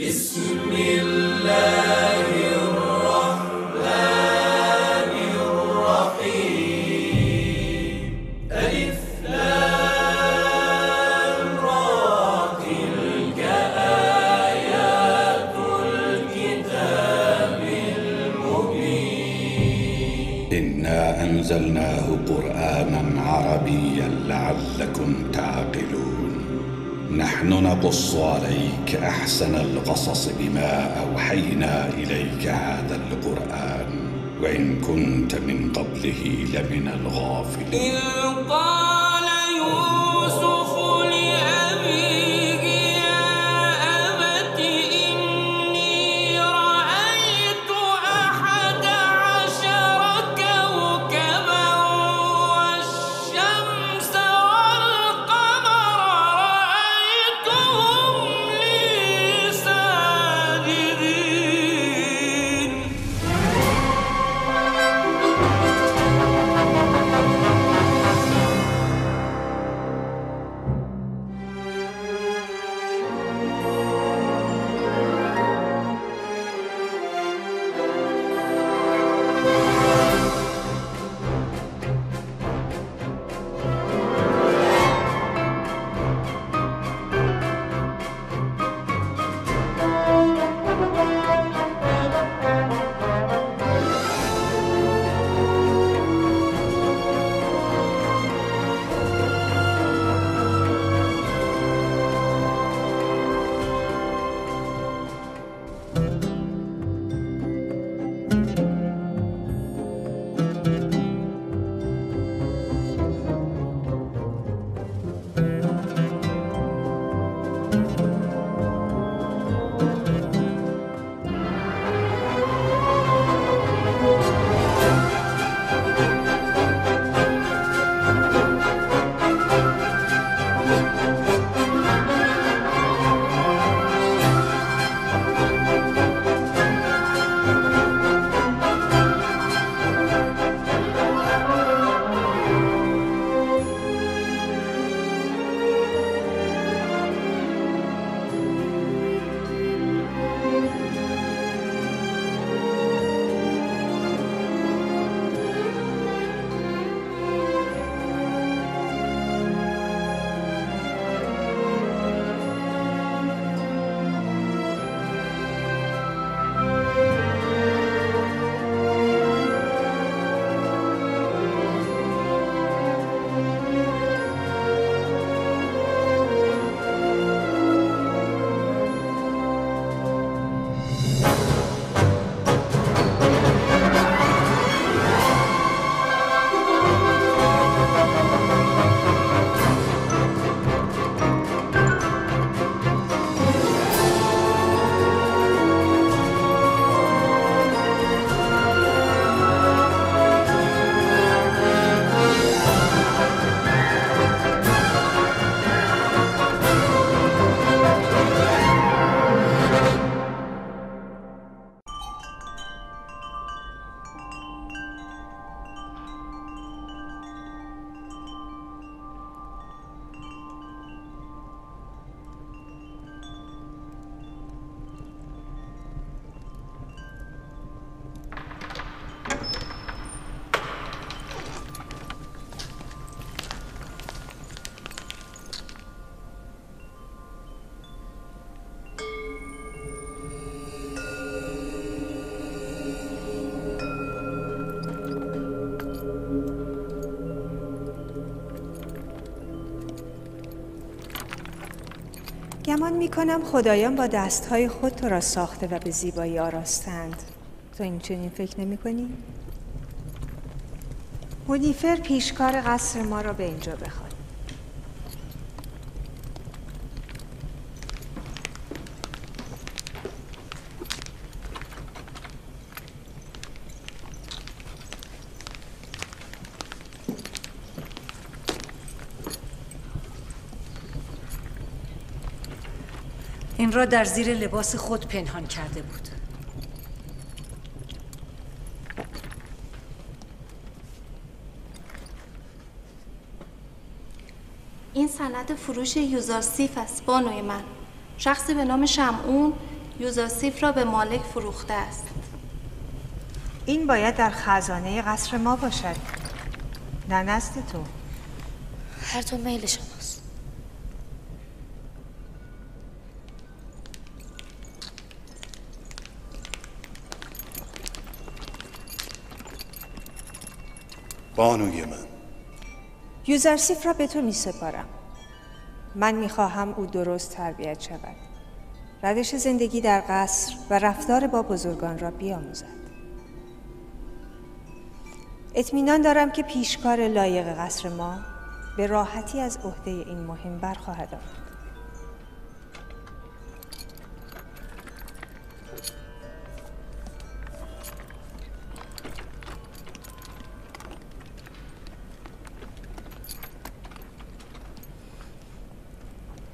بسم الله الرحمن الرحيم. ألف لام را، تلك آيات الكتاب المبين. إنا أنزلناه قرآنا عربيا لعلكم تعقلون. نحن نقص عليك أحسن القصص بما أوحينا إليك هذا القرآن وإن كنت من قبله لمن الغافلين. إذ قال يوسف لأبيه يا أبت إني رأيت 11 كوكبا والشمس والقمر رأيتهم لي ساجدين. گمان میکنم خدایان با دستهای خود تو را ساخته و به زیبایی آراستند. تو این چنین فکر نمی کنی؟ هونیفر پیشکار قصر ما را به اینجا بخوان. این را در زیر لباس خود پنهان کرده بود. این سند فروش یوزارسیف است بانوی من. شخصی به نام شمعون یوزاسیف را به مالک فروخته است. این باید در خزانه قصر ما باشد، نه نزد تو. هر تو میل شماست. بانوی من، یوزرسیف را به تو می سپارم. من می خواهم او درست تربیت شود. روش زندگی در قصر و رفتار با بزرگان را بیاموزد. اطمینان دارم که پیشکار لایق قصر ما به راحتی از عهده این مهم برخواهد آمد.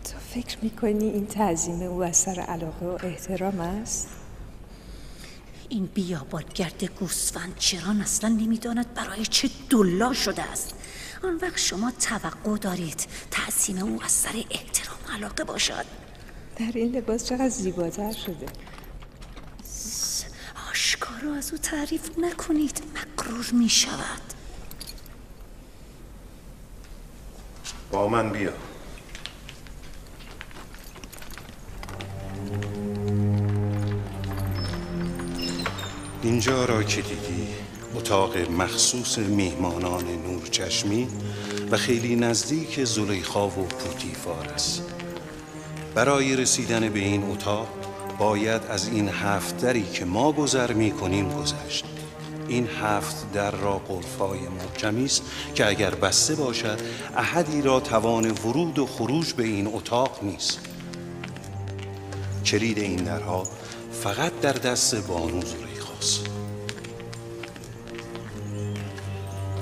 تو فکر میکنی این تعظیم او از سر علاقه و احترام است؟ این بیابانگرد گوسفند چران اصلا نمیداند برای چه دلا شده است. آن وقت شما توقع دارید تعظیم او از سر احترام و علاقه باشد؟ در این لباس چقدر زیباتر شده. آشکارا از او تعریف نکنید، مغرور می شود. با من بیا. اینجا را که دیدی اتاق مخصوص میهمانان نورچشمی و خیلی نزدیک زلیخا و پوتیفار است. برای رسیدن به این اتاق باید از این 7 دری که ما گذر می کنیم گذشت. این 7 در را قفل‌های محکمی است که اگر بسته باشد احدی را توان ورود و خروج به این اتاق نیست. کلید این درها فقط در دست بانو زلیخاست.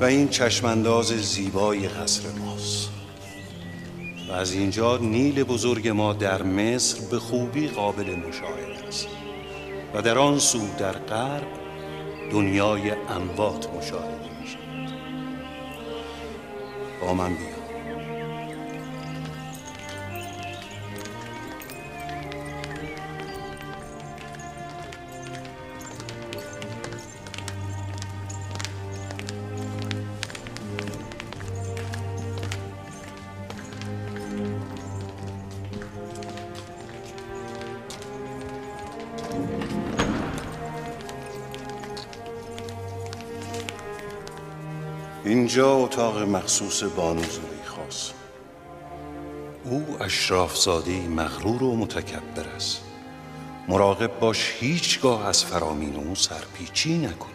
و این چشمانداز زیبای قصر ماست. و از اینجا نیل بزرگ ما در مصر به خوبی قابل مشاهده است و در آن سو در غرب دنیای اموات مشاهده می شود. با من بیا. اینجا اتاق مخصوص بانو زلیخاست. او اشرافزاده‌ای مغرور و متکبر است. مراقب باش هیچگاه از فرامین او سرپیچی نکنی.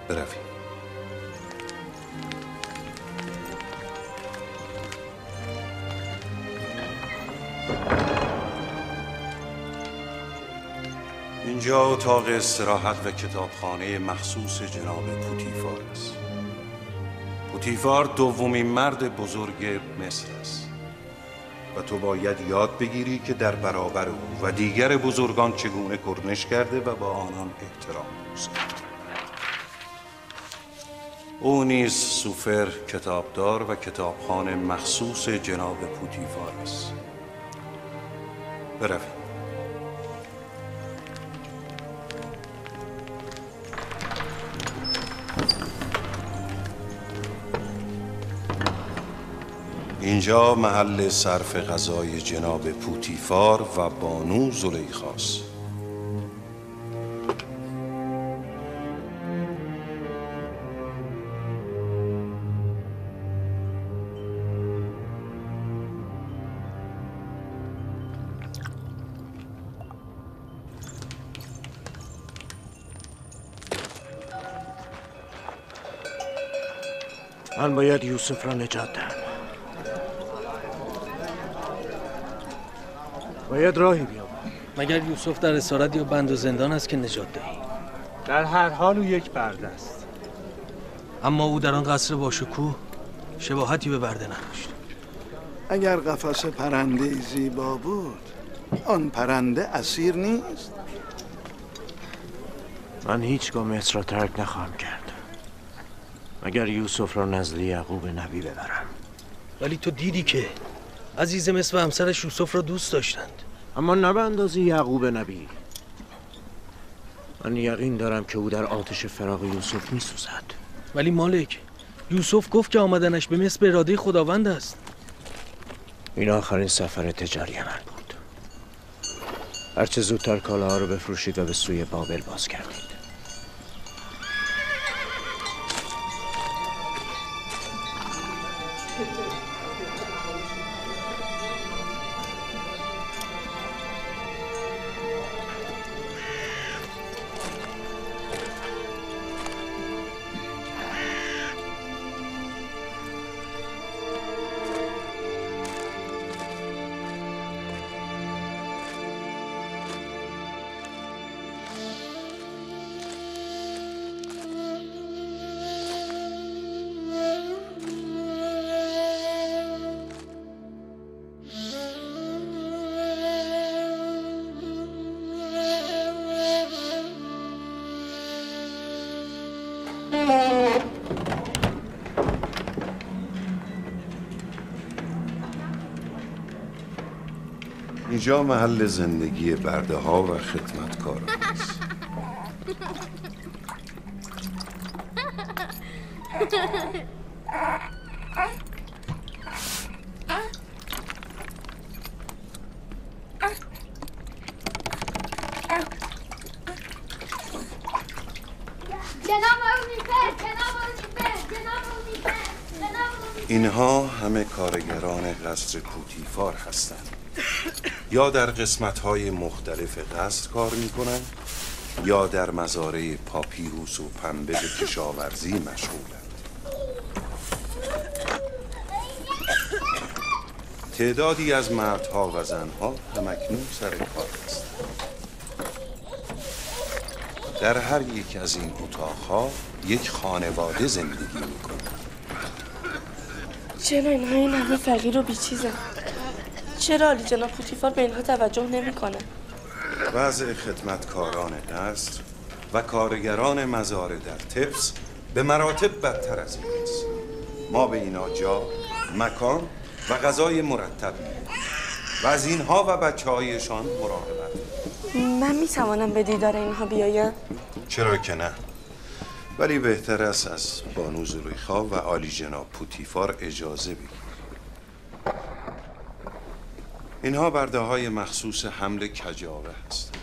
برویم. اینجا اتاق استراحت و کتابخانه مخصوص جناب پوتیفار است. پوتیفار دومین مرد بزرگ مصر است و تو باید یاد بگیری که در برابر او و دیگر بزرگان چگونه کرنش کرده و با آنان احترام بگذاری. او نیز سوفر، کتابدار و کتابخانه مخصوص جناب پوتیفار است. برویم. اینجا محل صرف غذای جناب پوتیفار و بانو زلیخاست. من باید یوسف را نجات دهم. باید راهی بیابم. مگر یوسف در اسارت یا بند و زندان است که نجات دهی؟ در هر حال او یک برده است. اما او در آن قصر باشکوه شباهتی به برده نداشت. اگر قفس پرنده زیبا بود، آن پرنده اسیر نیست. من هیچگاه مصر را ترک نخواهم کرد مگر یوسف را نزد یعقوب نبی ببرم. ولی تو دیدی که عزیز مصر و همسرش یوسف را دوست داشتند. اما نه به اندازه یعقوب نبی. من یقین دارم که او در آتش فراق یوسف میسوزد. ولی مالک، یوسف گفت که آمدنش به مصر به اراده خداوند است. این آخرین سفر تجاری من بود. هرچه زودتر کالاها رو بفروشید و به سوی بابل بازگردید. اینجا محل زندگی برده ها و خدمتکاران است. اینها همه کارگران قصر پوتیفار هستند. یا در قسمت‌های مختلف قصر کار می‌کنند یا در مزارع پاپیروس و پنبه کشاورزی مشغولند. تعدادی از مردها و زنها همکنون سر کار هستند. در هر یک از این اتاقها یک خانواده زندگی می‌کند. چرا اینها این همه فقیر و بیچیزن؟ چرا عالی جناب پوتیفار به اینها توجه نمی‌کنه؟ وضع خدمتکاران قصر و کارگران مزارع در تفس به مراتب بدتر از این است. ما به اینا جا، مکان و غذای مرتب می‌دهیم و از اینها و بچه‌هایشان مراقبت. من می‌توانم به دیدار اینها بیایم؟ چرا که نه؟ ولی بهتر است از بانو زلیخا و عالی جناب پوتیفار اجازه بگیریم. اینها برده های مخصوص حمل کجاوه هستند.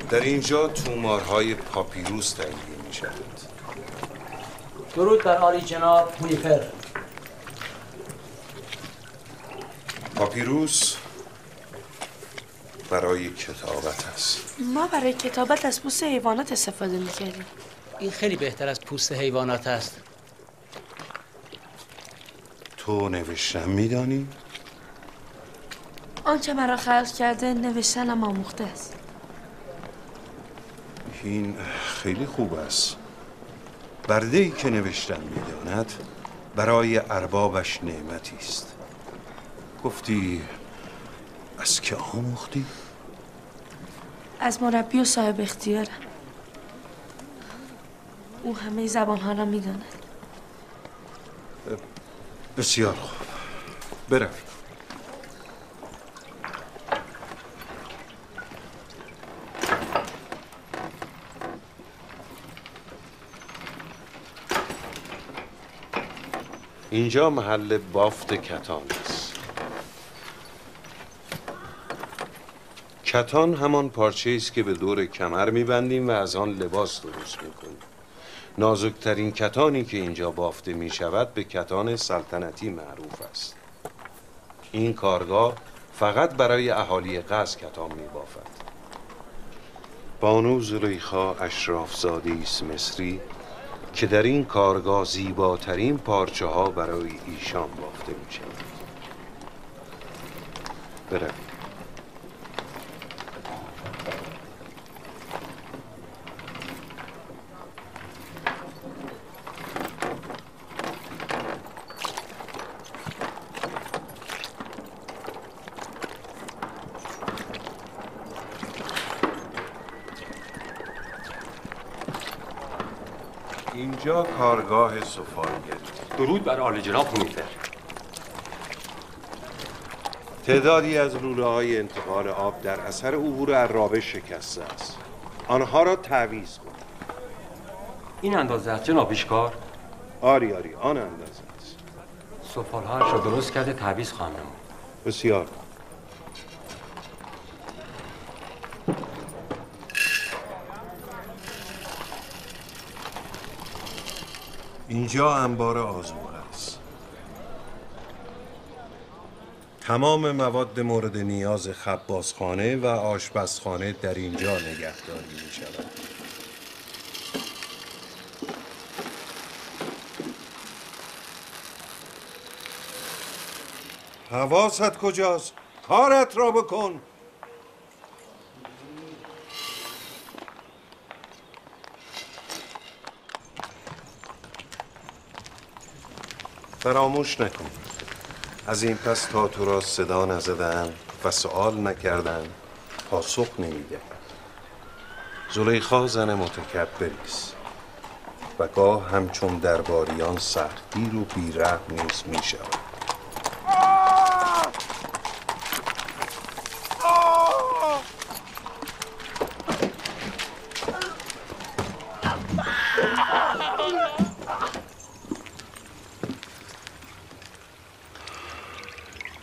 در اینجا تومارهای پاپیروس تهیه می شود. درود بر عالی جناب پویفر. پاپیروس برای کتابت است. ما برای کتابت از پوست حیوانات استفاده می کردیم. این خیلی بهتر از پوست حیوانات است. تو نوشتن می دانی؟ آنچه مرا خلق کرده نوشتنم آموخته است. این خیلی خوب است. برده‌ای که نوشتن می‌داند برای اربابش نعمتی است. گفتی از که آموختی؟ از مربی و صاحب اختیارم. او همه زبانها را می‌داند. بسیار خوب، برویم. اینجا محل بافت کتان است. کتان همان پارچه است که به دور کمر می‌بندیم و از آن لباس درست می‌کنیم. نازکترین کتانی که اینجا بافته می‌شود به کتان سلطنتی معروف است. این کارگاه فقط برای اهالی قصر کتان می‌بافد. بانو زلیخا اشرافزاده است مصری که در این کارگاه زیباترین پارچه ها برای ایشان بافته می شود. بروید. اینجا کارگاه سفالگری. درود بر عالی جناب هونیفر. تعدادی از لوله های انتقال آب در اثر عبور عرابه شکسته است. آنها را تعویض کن. این اندازه است جناب پیشکار؟ آری آری، آن اندازه است. سفالهایش را درست کرده تعویض خواهم نمود. بسیار. اینجا انبار آذوقه است. تمام مواد مورد نیاز خبازخانه و آشپزخانه در اینجا نگهداری می شود. حواست کجاست؟ کارت را بکن. فراموش نکن از این پس تا تو را صدا نزدن و سوال نکردن پاسخ نمیده. زلیخا زن متکبری است و گاه همچون درباریان سختگیر و بی‌رحم نیز میشود.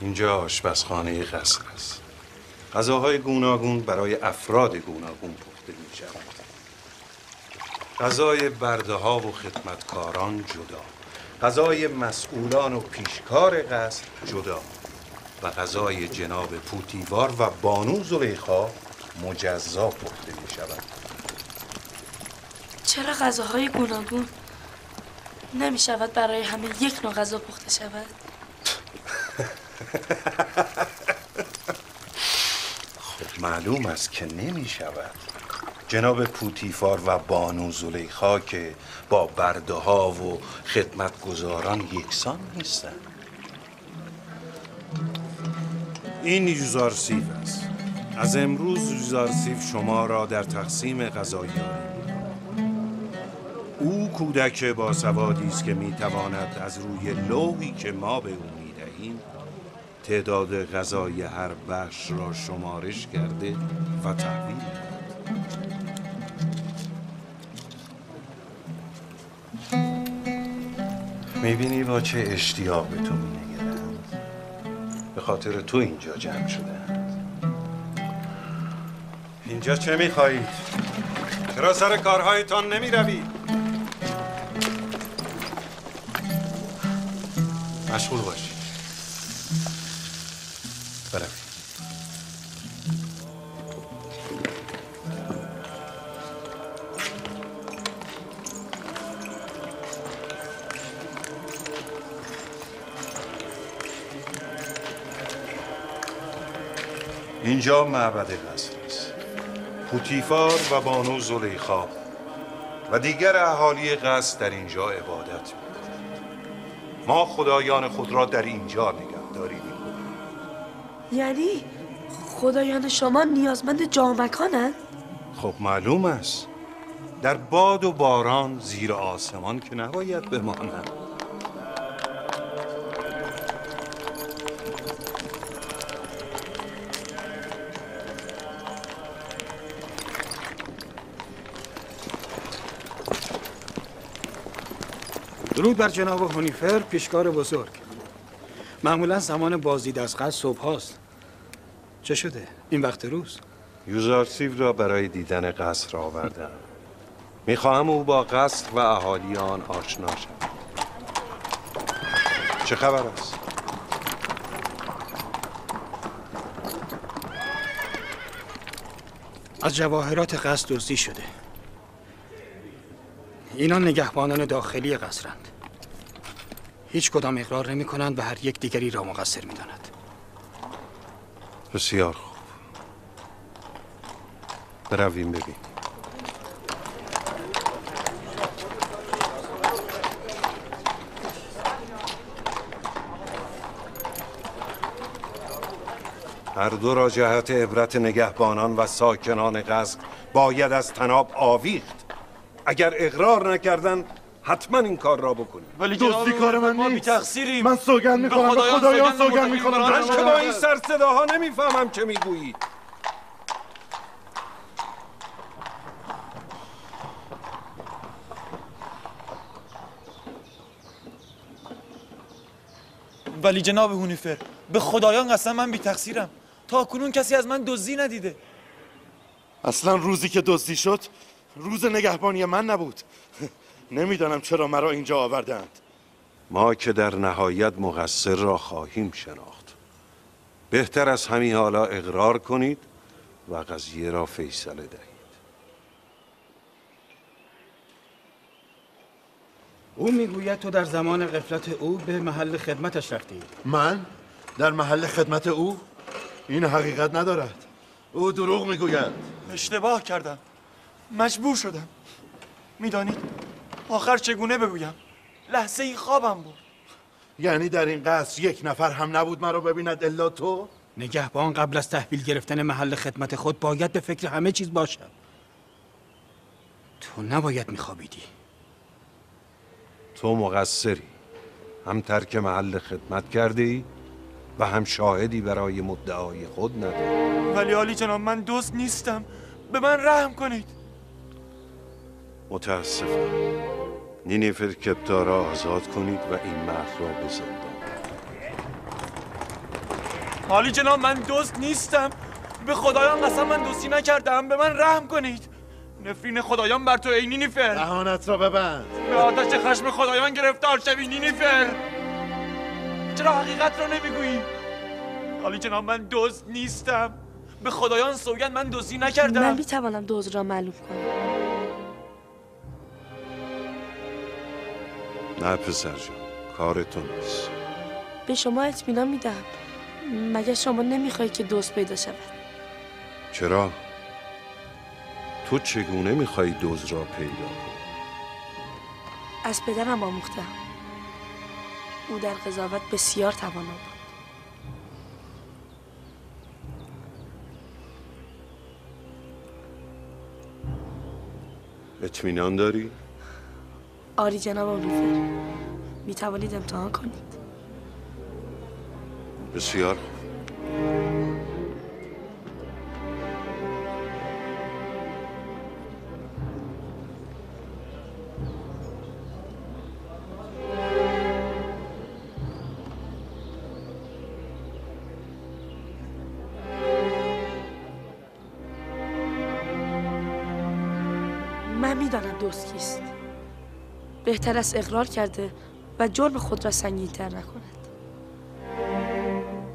اینجا آشپزخانه قصر است. غذاهای گوناگون برای افراد گوناگون پخته می شود. غذای برده‌ها و خدمتکاران جدا، غذای مسئولان و پیشکار قصر جدا و غذای جناب پوتیوار و بانو زلیخا مجزا پخته می شود. چرا غذاهای گوناگون؟ نمی شود برای همه یک نوع غذا پخته شود؟ خب معلوم است که نمی شود. جناب پوتیفار و بانو زلیخا که با برده ها و خدمتگزاران یکسان نیستند. این یوزارسیف است. از امروز یوزارسیف شما را در تقسیم غذا یاری می‌کند. او کودک باسوادی است که میتواند از روی لوحی که ما به او میدهیم تعداد غذای هر بخش را شمارش کرده و تحویل دهد. میبینی با چه اشتیاق به تو مینگرند. به خاطر تو اینجا جمع شدند. اینجا چه میخواهید؟ چرا سر کارهایتان نمیروید؟ مشغول باشید. بروید. اینجا معبد قصر است. پوتیفار و بانو زلیخا و دیگر اهالی قصر در اینجا عبادت می‌کنند. ما خدایان خود را در اینجا نگهداری می‌کنیم. یعنی خدایان شما نیازمند جامکانند؟ خب معلوم است. در باد و باران زیر آسمان که نباید بمانند. درود بر جناب هونیفر، پیشکار بزرگ. معمولا زمان بازدید از قصر صبح هاست. چه شده؟ این وقت روز؟ یوزارسیف را برای دیدن قصر آوردم. میخواهم او با قصر و اهالی آن آشنا شود. چه خبر است؟ از جواهرات قصر دزدی شده. اینا نگهبانان داخلی قصرند. هیچ کدام اقرار نمی کنند و هر یک دیگری را مقصر می داند. بسیار خوب، برویم ببین. هر دو را جهت عبرت نگهبانان و ساکنان قصر باید از طناب آویخت. اگر اقرار نکردن حتما این کار را بکنید. ولی دزدی کار من نیست. ما بی‌تقصیریم. من سوگند می‌خورم، به خدایان سوگند می‌خورم. من که با این سر صداها نمی‌فهمم چه می‌گویید. ولی جناب هونیفر، به خدایان قسم من بی‌تقصیرم. تا کنون کسی از من دزدی ندیده. اصلا روزی که دزدی شد روز نگهبانی من نبود. نمیدانم چرا مرا اینجا آوردند. ما که در نهایت مقصر را خواهیم شناخت. بهتر از همین حالا اقرار کنید و قضیه را فیصله دهید. او میگوید تو در زمان غفلت او به محل خدمتش رفتی. من؟ در محل خدمت او؟ این حقیقت ندارد. او دروغ میگوید. اشتباه کردم، مجبور شدم. میدانید آخر چگونه بگویم؟ لحظه ای خوابم بود. یعنی در این قصر یک نفر هم نبود مرا ببیند الا تو؟ نگهبان قبل از تحویل گرفتن محل خدمت خود باید به فکر همه چیز باشد. تو نباید میخوابیدی. تو مقصری. هم ترک محل خدمت کرده ای و هم شاهدی برای مدعای خود نداری. ولی عالی جناب من دزد نیستم. به من رحم کنید. متاسفم. نینیفر کپتا را آزاد کنید و این مرد را به زندان. عالی جناب من دزد نیستم. به خدایان قسم من دزدی نکردم. به من رحم کنید. نفرین خدایان بر تو ای نینیفر. دهانت را ببند. به آتش خشم خدایان گرفتار شوی نینیفر. چرا حقیقت را نمیگویی؟ عالی جناب من دزد نیستم. به خدایان سوگند من دزدی نکردم. من میتوانم دزد را معلوم کنم. نه پسر جان، کار تو نیست. به شما اطمینان میدم. مگر شما نمیخوای که دزد پیدا شود؟ چرا؟ تو چگونه میخوای دزد را پیدا کنی؟ از پدرم آموختم. او در قضاوت بسیار توانا بود. اطمینان داری؟ آری جناب اونیفر، می توانید امتحان کنید. بسیار. من میدانم دزد کیست. بهتر است اقرار کرده و جرم خود را سنگین‌تر نکند.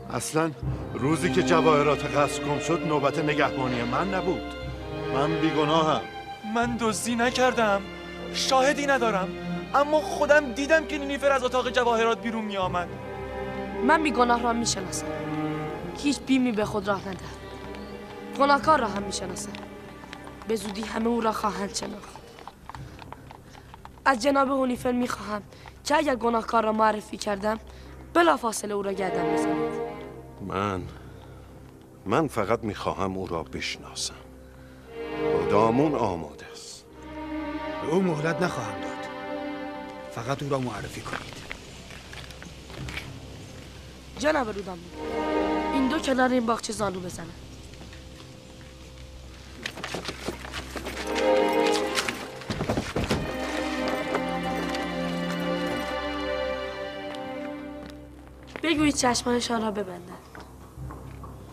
اصلا روزی که جواهرات قصر گم شد نوبت نگهبانی من نبود. من بیگناهم. من دزدی نکردم، شاهدی ندارم، اما خودم دیدم که نینیفر از اتاق جواهرات بیرون می آمد. من بیگناه را میشناسم. هیچ بیمی به خود راه ندهد. گناهکار را هم میشناسم. به زودی همه او را خواهند شناخت. از جناب هونیفر میخواهم که اگر گناهکار را معرفی کردم بلافاصله او را گردن بزنید. من فقط میخواهم او را بشناسم. دامون آماده است. به او مهلت نخواهم داد. فقط او را معرفی کنید. جناب رودامون، این دو کنار این باغچه زانو بزنند. بگویید چشمانشان را ببندند.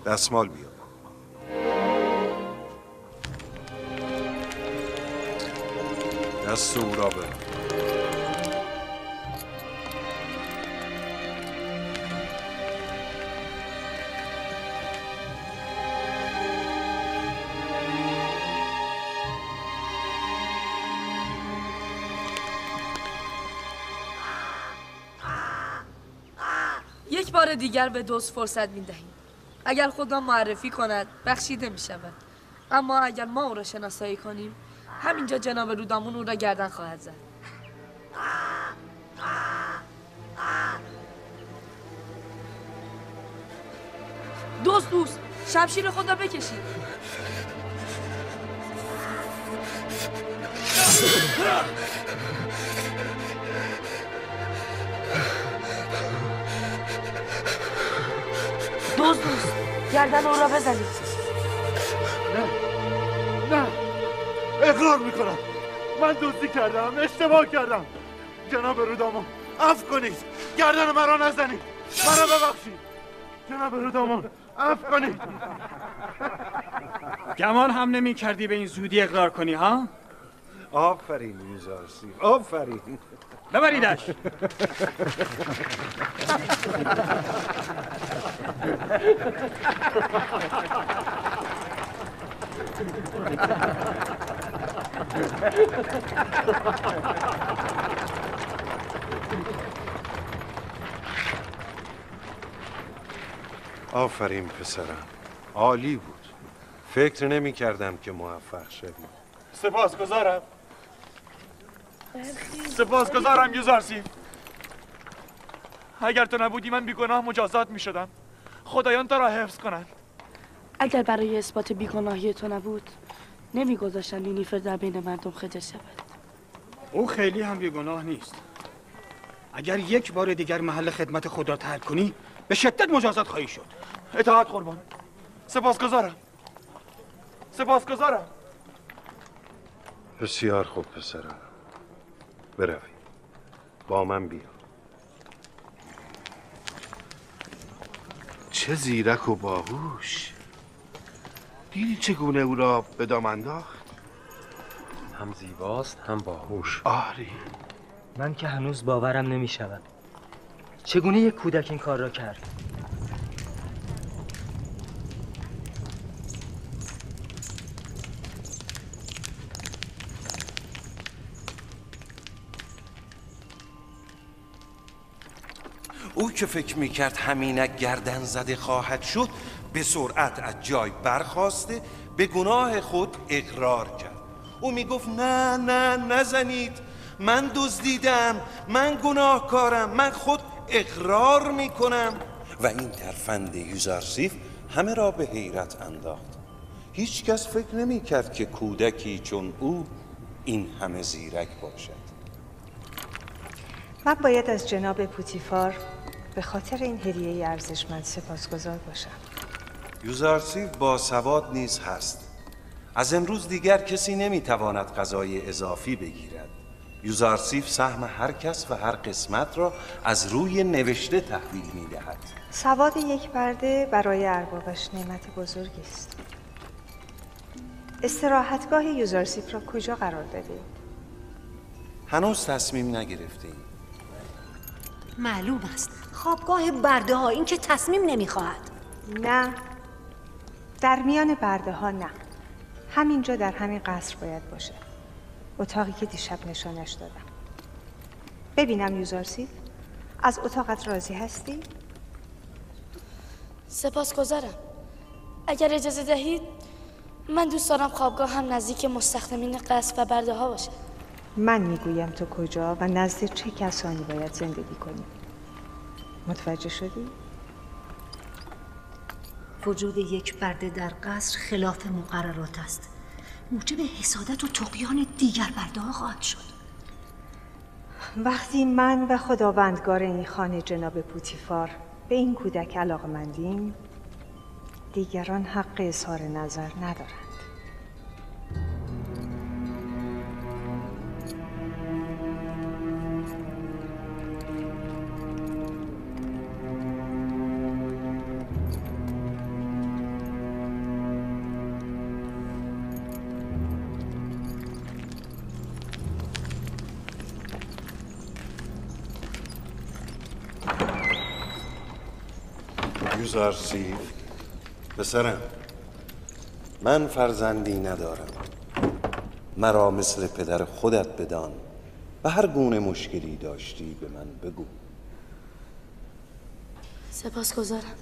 دستمال بیار. دست او را ببند. یک بار دیگر به دزد فرصت می‌دهیم. اگر خود را معرفی کند بخشیده می شود، اما اگر ما او را شناسایی کنیم همینجا جناب رودامون او را گردن خواهد زد. دوست دوست، شمشیر خود را بکشید. دوست دوست، گردن او را بزنید. نه نه، اقرار میکنم من دزدی کردم، اشتباه کردم. جناب رودامون عفو کنید، گردن مرا نزنید، مرا ببخشید. جناب رودامون عفو کنید. گمان هم نمی کردی به این زودی اقرار کنی ها؟ آفرین یوزارسیف، آفرین. ببریدش. آفرین پسرم، عالی بود. فکر نمی کردم که موفق شوی. سپاسگزارم، سپاسگزارم یوزارسیف. اگر تو نبودی من بیگناه مجازات می شدم. خدایان تو را حفظ کنند. اگر برای اثبات بیگناهی تو نبود نمیگذاشتن نینیفر در بین مردم خجل شود. او خیلی هم بیگناه نیست. اگر یک بار دیگر محل خدمت خود را ترک کنی به شدت مجازات خواهی شد. اطاعت قربان. سپاسگزارم، سپاسگزارم. بسیار خوب پسرم، برویم، با من بیا. چه زیرک و باهوش. دیدی چگونه او را به دام انداخت؟ هم زیباست هم باهوش. آری، من که هنوز باورم نمی شود چگونه یک کودک این کار را کرد. او که فکر میکرد همینک گردن زده خواهد شد به سرعت از جای برخاسته به گناه خود اقرار کرد. او میگفت نه نه نزنید، من دزدیدم، من گناهکارم، من خود اقرار میکنم. و این ترفند یوزارسیف همه را به حیرت انداخت. هیچ کس فکر نمیکرد که کودکی چون او این همه زیرک باشد. من باید از جناب پوتیفار به خاطر این هدیه ارزشمند سپاسگزار باشم. یوزارسیف با سواد نیز هست. از امروز دیگر کسی نمیتواند غذای اضافی بگیرد. یوزارسیف سهم هر کس و هر قسمت را از روی نوشته تحویل میدهد. سواد یک برده برای اربابش نعمت بزرگی است. استراحتگاه یوزارسیف را کجا قرار دادید؟ هنوز تصمیم نگرفتیم. معلوم است خوابگاه برده ها، این که تصمیم نمیخواهد. نه، در میان برده ها نه، همینجا در همین قصر باید باشه. اتاقی که دیشب نشانش دادم. ببینم یوزارسیف، از اتاقت راضی هستی؟ سپاسگزارم. اگر اجازه دهید من دوست دارم خوابگاه هم نزدیک مستخدمین قصر و برده ها باشه. من میگویم تو کجا و نزد چه کسانی باید زندگی کنی. متوجه شدی؟ وجود یک برده در قصر خلاف مقررات است. موجب حسادت و طغیان دیگر برده ها خواهد شد. وقتی من و خداوندگار این خانه جناب پوتیفار به این کودک علاقه‌مندیم، دیگران حق اظهار نظر ندارند. یوزارسیف پسرم، من فرزندی ندارم. مرا مثل پدر خودت بدان و هر گونه مشکلی داشتی به من بگو. سپاسگزارم.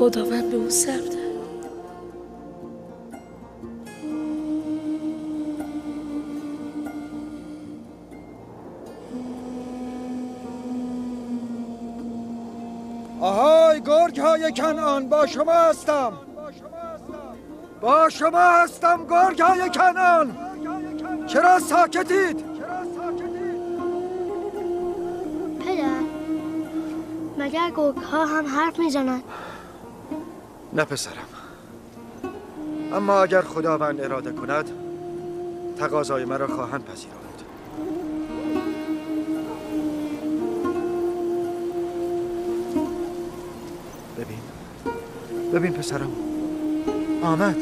خداوند به او صبر دهد. آهای گرگ های کنعان، با شما هستم، با شما هستم گرگ های کنعان، چرا ساکتید؟ پدر، مگر گرگ ها هم حرف میزنند؟ نه پسرم، اما اگر خداوند اراده کند تقاضای مرا خواهند پذیرفت. ببین، ببین پسرم آمد.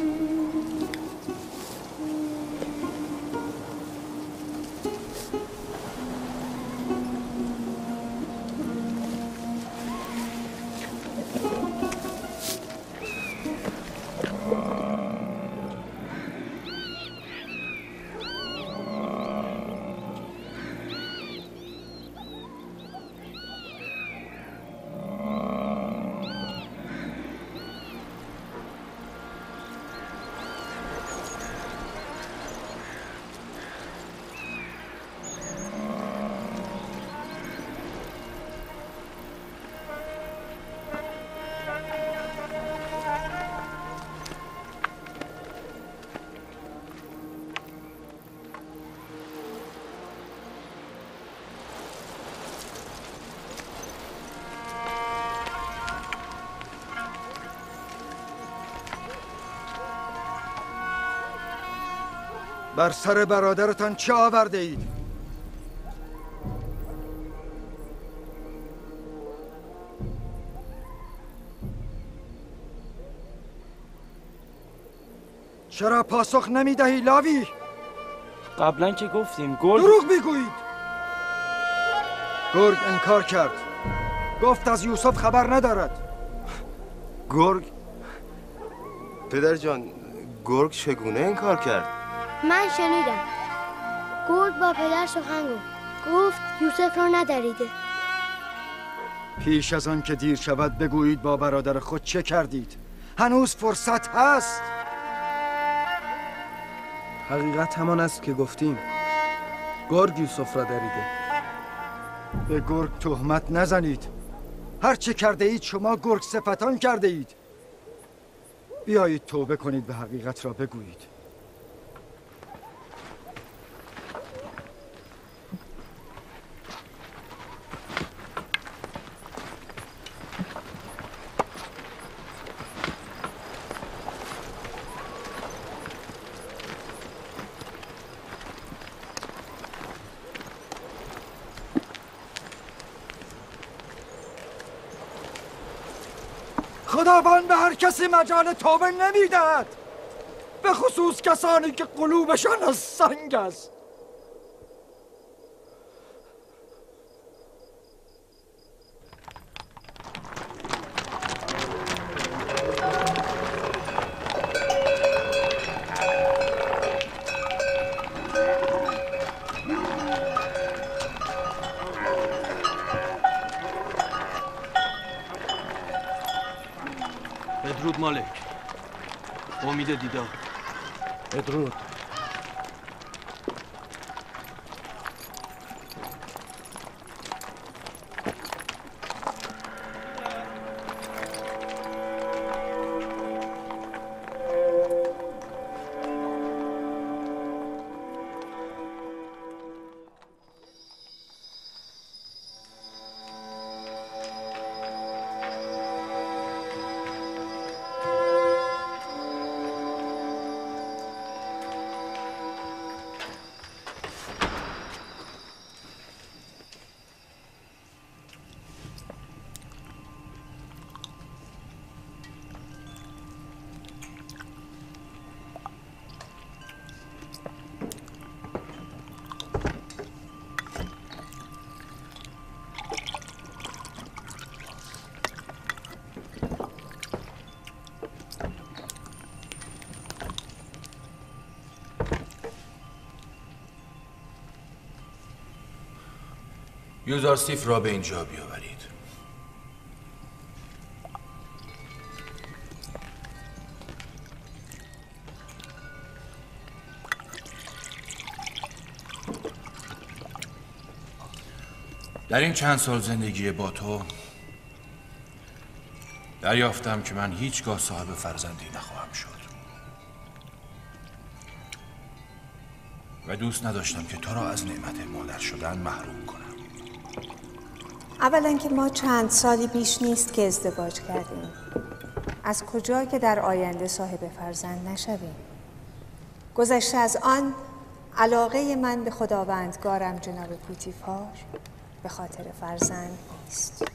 بر سر برادرتان چه آورده اید؟ چرا پاسخ نمی دهی لاوی؟ قبلا که گفتیم گرگ. دروغ میگویید. گرگ انکار کرد، گفت از یوسف خبر ندارد. گرگ؟ پدر جان، گرگ چگونه انکار کرد؟ من شنیدم گرگ با پدر سخن گفت، گفت یوسف را ندریده. پیش از آن که دیر شود بگویید با برادر خود چه کردید. هنوز فرصت هست. حقیقت همان است که گفتیم، گرگ یوسف را دریده. به گرگ تهمت نزنید. هر چه کرده اید شما گرگ صفتان کرده اید. بیایید توبه کنید و حقیقت را بگویید. خداوند به هر کسی مجال توبه نمیدهد، به خصوص کسانی که قلوبشان از سنگ است. بدرود مالک، امید دیدار. بدرود. یوزارسیف را به اینجا بیاورید. در این چند سال زندگی با تو دریافتم که من هیچگاه صاحب فرزندی نخواهم شد و دوست نداشتم که تو را از نعمت مادر شدن محروم کنم. اولا که ما چند سالی بیش نیست که ازدواج کردیم. از کجا که در آینده صاحب فرزند نشویم؟ گذشته از آن، علاقه من به خداوندگارم جناب پوتیفار به خاطر فرزند نیست.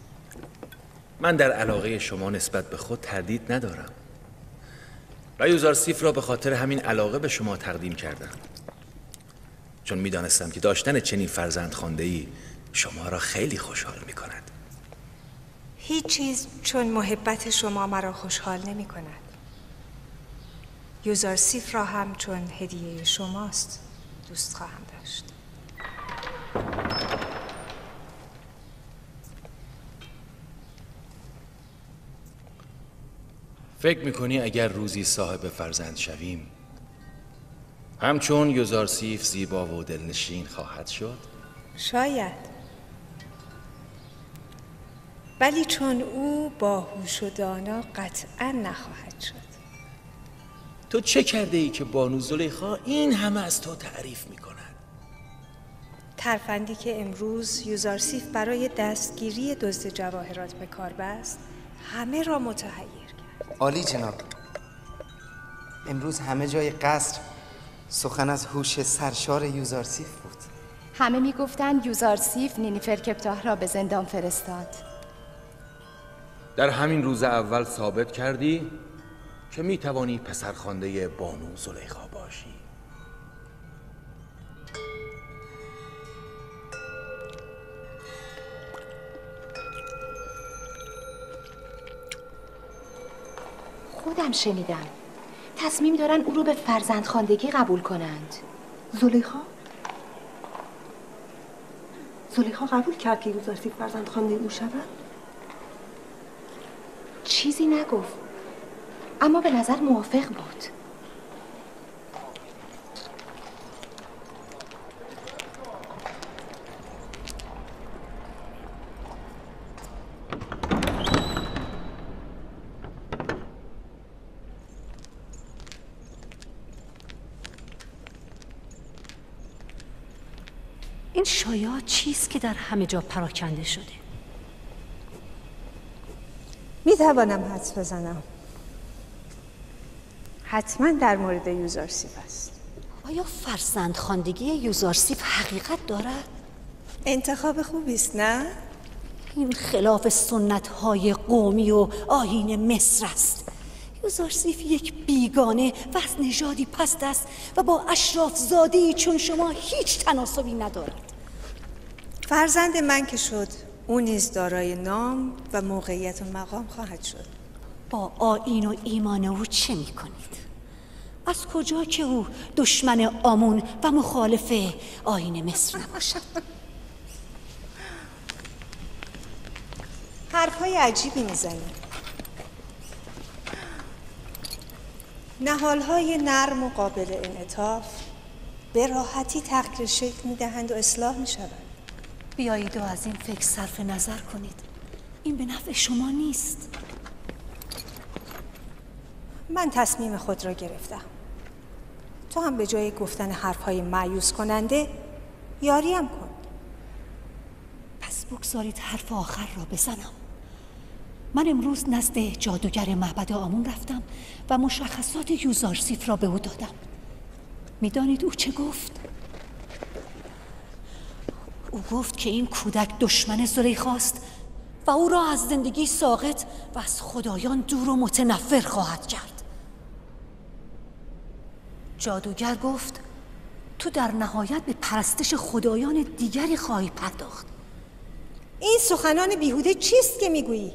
من در علاقه شما نسبت به خود تردید ندارم و یوزارسیف را به خاطر همین علاقه به شما تقدیم کردم، چون میدانستم که داشتن چنین فرزند خوانده‌ای شما را خیلی خوشحال میکند. هیچ چیز چون محبت شما مرا خوشحال نمی کند. یوزارسیف را هم چون هدیه شماست دوست خواهم داشت. فکر میکنی اگر روزی صاحب فرزند شویم همچون یوزارسیف زیبا و دلنشین خواهد شد؟ شاید، ولی چون او باهوش و دانا قطعا نخواهد شد. تو چه کرده ای که بانو زلیخا این همه از تو تعریف میکند؟ ترفندی که امروز یوزارسیف برای دستگیری دزد جواهرات به کار بست همه را متحیر کرد. عالی جناب، امروز همه جای قصر سخن از هوش سرشار یوزارسیف بود. همه میگفتند یوزارسیف نینیفر کپتاه را به زندان فرستاد. در همین روز اول ثابت کردی که می توانی پسرخوانده بانو زلیخا باشی. خودم شنیدم تصمیم دارن او رو به فرزندخواندگی قبول کنند. زلیخا؟ زلیخا قبول کرد که یوزارسیف فرزندخوانده او شود؟ چیزی نگفت، اما به نظر موافق بود. این شایعات چیست که در همه جا پراکنده شده؟ می توانم حدس بزنم. حتما در مورد یوزارسیف است. آیا فرزندخواندگی یوزارسیف حقیقت دارد؟ انتخاب خوبی است، نه؟ این خلاف سنت‌های قومی و آیین مصر است. یوزارسیف یک بیگانه و از نژادی پست است و با اشراف زاده‌ای چون شما هیچ تناسبی ندارد. فرزند من که شد، او نیز دارای نام و موقعیت و مقام خواهد شد. با آیین و ایمان او چه می‌کنید؟ از کجا که او دشمن آمون و مخالف آیین مصر نباشد؟ حرف‌های عجیبی می‌زنی. نهال‌های نرم و قابل انعطاف به راحتی تغییر شکل می‌دهند و اصلاح می‌شوند. بیایید و از این فکر صرف نظر کنید. این به نفع شما نیست. من تصمیم خود را گرفتم. تو هم به جای گفتن حرف‌های مایوس کننده یاریم کن. پس بگذارید حرف آخر را بزنم. من امروز نزد جادوگر معبد آمون رفتم و مشخصات یوزارسیف را به او دادم. میدانید او چه گفت؟ او گفت که این کودک دشمن زلیخاست و او را از زندگی ساقط و از خدایان دور و متنفر خواهد کرد. جادوگر گفت تو در نهایت به پرستش خدایان دیگری خواهی پرداخت. این سخنان بیهوده چیست که میگویی؟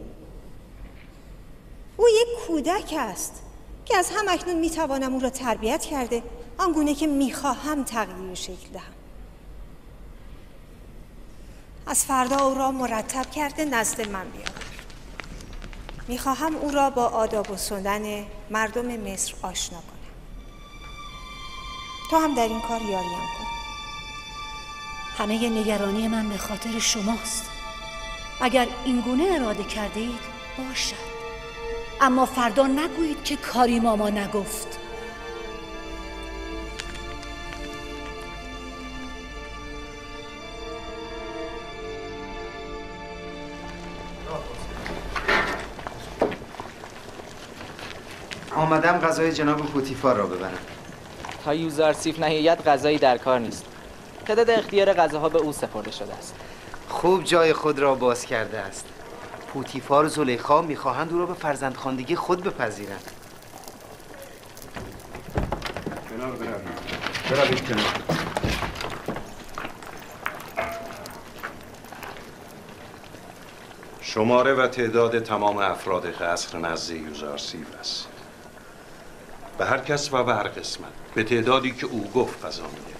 او یک کودک است که از هم اکنون میتوانم او را تربیت کرده آنگونه که میخواهم تغییر شکل دهم. از فردا او را مرتب کرده نزد من بیاور. میخواهم او را با آداب و سنن مردم مصر آشنا کنم. تو هم در این کار یاریم کن. همه نگرانی من به خاطر شماست. اگر اینگونه اراده کرده اید باشد، اما فردا نگویید که کاری ماما نگفت. آمدم غذای جناب پوتیفار را ببرم. تا یوزارسیف نهایت غذایی در کار نیست. تعداد اختیار غذاها به او سپرده شده است. خوب جای خود را باز کرده است. پوتیفار و زلیخا میخواهند او را به فرزندخواندگی خود بپذیرند. کنار بروید. بروید کنار. شماره و تعداد تمام افراد قصر نزد یوزارسیف است. به هر کس و به هر قسمت به تعدادی که او گفت غذا میده.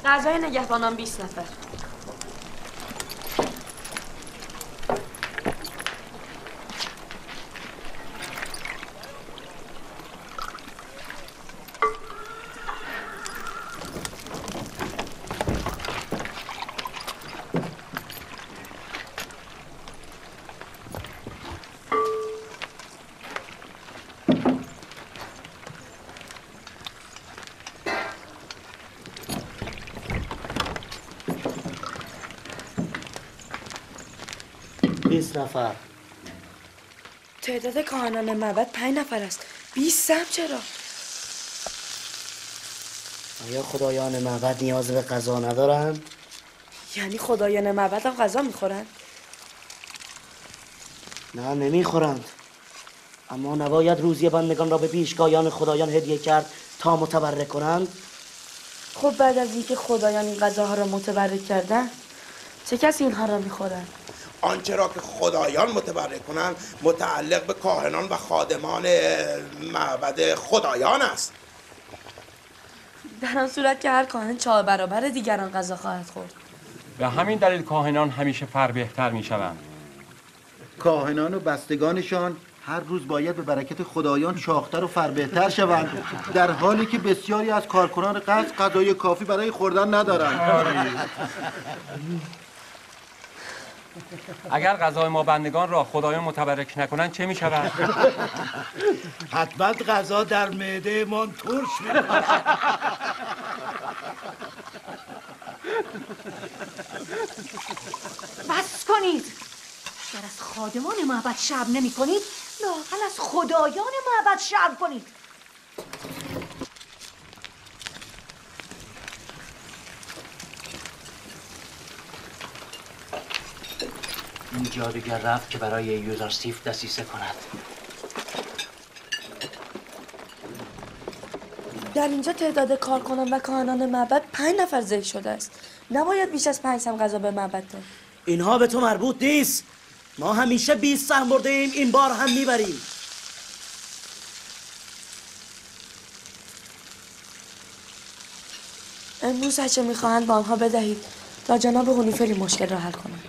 غذای نگهبانان 20 نفر. نفر. تعداد کاهنان معبد 5 نفر است. 20 سهم چرا؟ آیا خدایان معبد نیاز به غذا ندارند؟ یعنی خدایان معبد هم غذا میخورند؟ نه، نمیخورند. اما نباید روزی بندگان را به پیشگاهیان خدایان هدیه کرد تا متبرک کنند؟ خب بعد از اینکه خدایان این غذاها را متبرک کردند، چه کسی اینها را میخورند؟ آنچه را که خدایان متبرک کنند متعلق به کاهنان و خادمان معبد خدایان است. در آن صورت که هر کاهن 4 برابر دیگران غذا خواهد خورد. به همین دلیل کاهنان همیشه فر بهتر میشوند. کاهنان و بستگانشان هر روز باید به برکت خدایان چاق‌تر و فربهتر شوند، در حالی که بسیاری از کارکنان قصر غذای کافی برای خوردن ندارند. اگر غذای ما بندگان را خدایان متبرک نکنند چه می‌شود؟ حتما غذا در معده من ترش می‌کند. بس کنید. اگر از خادمان معبد شرم نمی کنید، لااقل از خدایان معبد شرم کنید. این جادوگر رفت که برای یوزارسیف دسیسه کند. در اینجا تعداد کارکنان و کاهنان معبد 5 نفر ذکر شده است. نباید بیش از 5 سهم غذا به معبد داد. اینها به تو مربوط نیست. ما همیشه 20 سهم برده ایم، این بار هم میبریم. امروز هرچه میخواهند با آنها بدهید تا جناب هونیفر مشکل را حل کنند.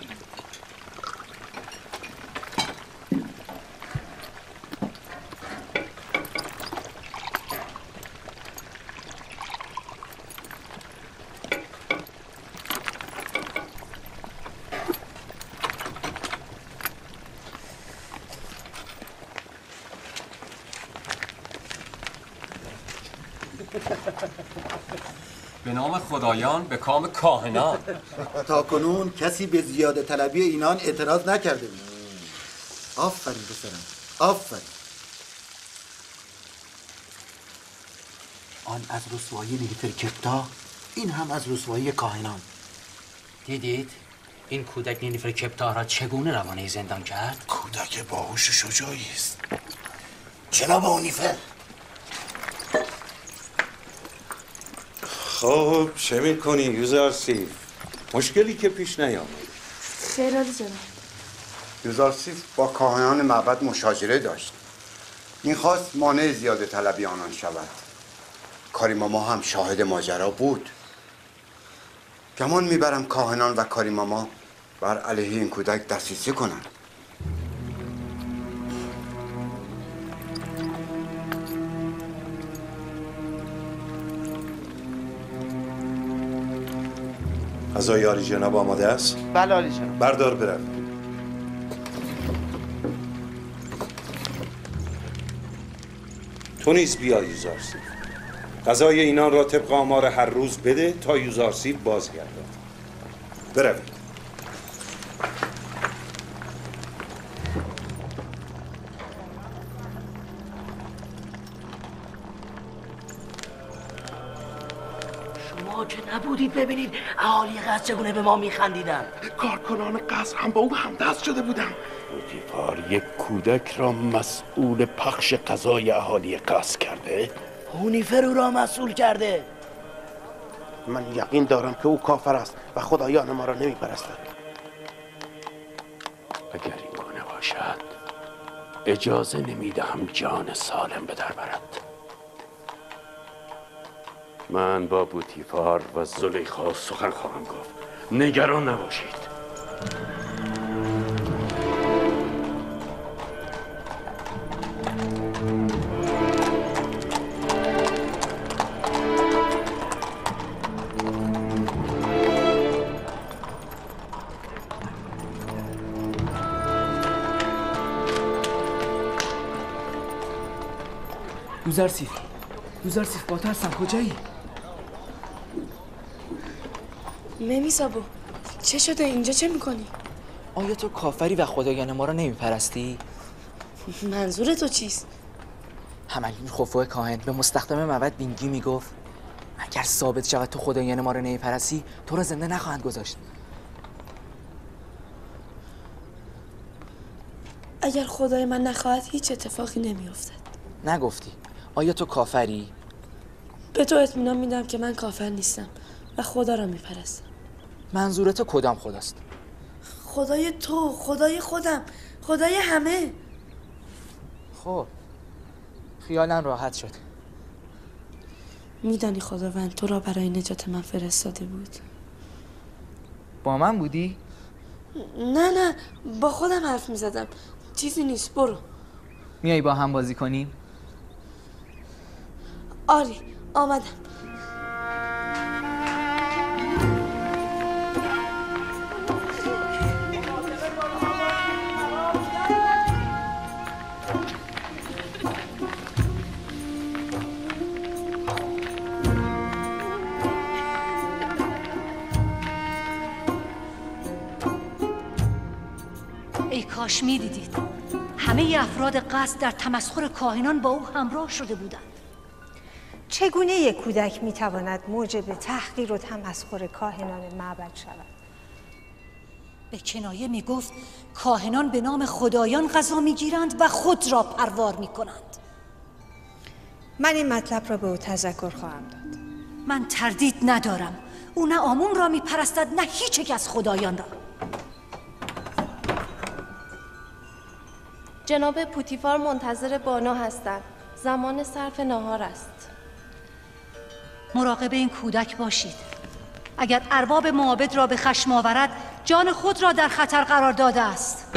به نام خدایان، به کام کاهنان. تا کنون کسی به زیاده طلبی اینان اعتراض نکرده بود. آفرین پسرم، آفرین. آن از رسوایی نیفرکپتا، این هم از رسوایی کاهنان. دیدید این کودک نیفرکپتا را چگونه روانه زندان کرد؟ کودک باهوش و شجاعی است. جناب اونیفر. خب چه میکنی یوزارسیف؟ مشکلی که پیش نیامد. خیر عالی جناب. یوزارسیف با کاهنان معبد مشاجره داشت. میخواست مانع زیاده طلبی آنان شود. کاریماما هم شاهد ماجرا بود. گمان میبرم کاهنان و کاریماما بر علیه این کودک دسیسه کنند. غذای عالی جناب آماده است؟ بله عالی جناب. بردار برم. تو نیز بیا یوزارسیف. غذای اینان را طبق آمار هر روز بده تا یوزارسیف بازگردد. بروید. شما که نبودید ببینید اهالی قصر چگونه به ما میخندیدند. کارکنان قصر هم با او همدست شده بودند. پوتیفار یک کودک را مسئول پخش غذای اهالی قصر کرده؟ هونیفر او را مسئول کرده. من یقین دارم که او کافر است و خدایان ما را نمیپرستد. اگر این گونه باشد اجازه نمیدهم جان سالم به در برد. من با بوتیفار و زلیخا سخن خواهم گفت. نگران نباشید. یوزارسیف، یوزارسیف با تو هستم. کجایی؟ ممیسابو چه شده؟ اینجا چه میکنی؟ آیا تو کافری و خدایان ما را نمیپرستی؟ منظور تو چیست؟ همین خفو کاهن به مستخدم معبد بینگی میگفت اگر ثابت شود تو خدایان ما را نمیپرستی تو را زنده نخواهند گذاشت. اگر خدای من نخواهد هیچ اتفاقی نمیافتد. نگفتی آیا تو کافری؟ به تو اطمینان میدم که من کافر نیستم و خدا را میپرستم. منظور تو کدام خداست؟ خدای تو، خدای خودم، خدای همه. خب خیالم راحت شد. میدانی خداوند تو را برای نجات من فرستاده بود. با من بودی؟ نه نه، با خودم حرف میزدم. چیزی نیست، برو. میای با هم بازی کنیم؟ آری، آمدم. ای کاش میدیدید همه افراد قصر در تمسخر کاهنان با او همراه شده بودند. چگونه یک کودک میتواند موجب تحقیر و تمسخر کاهنان معبد شود؟ به کنایه میگفت کاهنان به نام خدایان غذا میگیرند و خود را پروار میکنند. من این مطلب را به او تذکر خواهم داد. من تردید ندارم او نه آمون را میپرستد نه هیچ یک از خدایان را. جناب پوتیفار منتظر بانو هستند. زمان صرف نهار است. مراقب این کودک باشید. اگر ارباب معابد را به خشم آورد جان خود را در خطر قرار داده است.